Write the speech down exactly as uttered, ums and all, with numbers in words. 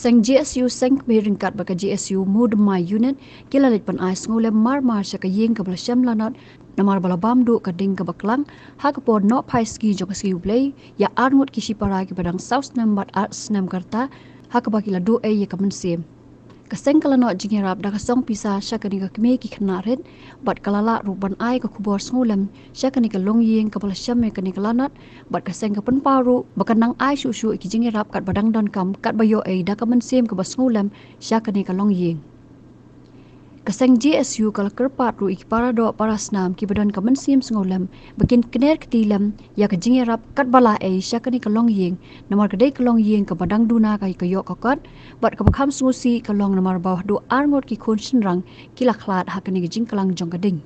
Seng JSU seng kmie ryngkat bad ka JSU Mudmai Unit ki la leit ban ai sngewlem mar mar sha ka ïing kaba la shem lanot, namar ba la bam duh ka ding kaba klang ha ka por nohphai sngi jong ka sngi U Blei ïa arngut ki shipara kiba dang saw snem bad ar snem ka rta, ha kaba ki la duh ei ïa ka mynsiem. Ka seng ka la noh jingïarap da ka song pisa sha kane ka kmie ki khynnah rit, bad ka la lah ruh ban ai ka khubor sngewlem sha kane ka longïing kaba la shem ïa kane ka lanot, bad ka seng ka pynpaw ruh ba kan nang ai shuh shuh ïa ki jingïarap katba dang donkam, katba ïohi da ka mynsiem kaba sngewlem sha kane ka longïing. Ka seng JSU ka la kyrpad ruh ïa ki para doh para snam kiba don ka mynsiem sngewlem ba kin kner kti lem ïa ka jingïarap katba lah ei sha kane ka longïing, namar ka dei ka longïing kaba dang duna ka ïoh ka kot, bad kaba kham sngewsih ka long namar ba haduh arngut ki khun shynrang ki la khlad ha kane ka jingklang jong ka ding.